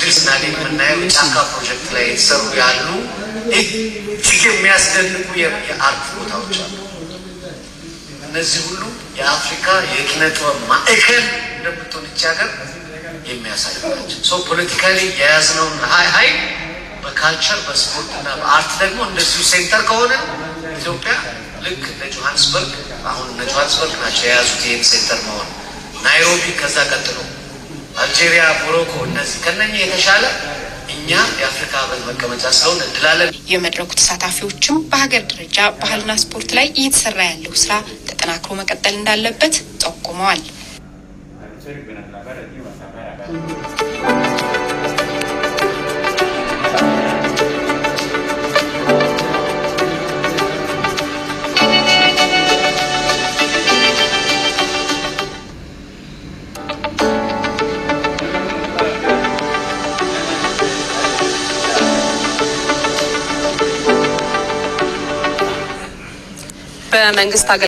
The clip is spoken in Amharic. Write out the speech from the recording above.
እድል ስናገኝ የምናየው ጫካ ፕሮጀክት ላይ የተሰሩ ያሉ እጅግ የሚያስደንቁ የ art ቦታዎች አሉ። እነዚህ ሁሉ የአፍሪካ የኪነ ጥበብ ማዕከል እንደምትሆን ይቺ ሀገር የሚያሳዩ ናቸው። So politically የያዝነውን ሀይል በ culture፣ በስፖርት እና በ art ደግሞ እንደዚሁ center ከሆነ ኢትዮጵያ ልክ እንደ ጆሃንስበርግ፣ አሁን እነ ጆሃንስበርግ ናቸው የያዙት ይህን center መሆን፣ ናይሮቢ፣ ከዛ ቀጥሎ አልጄሪያ፣ ሞሮኮ፣ እነዚህ ከነኚህ የተሻለ እኛ የአፍሪካ ህብረት መቀመጫ ስለሆን እድል አለን። የመድረኩ ተሳታፊዎችም በሀገር ደረጃ ባህልና ስፖርት ላይ እየተሰራ ያለው ስራ ተጠናክሮ መቀጠል እንዳለበት ጠቁመዋል። በመንግስት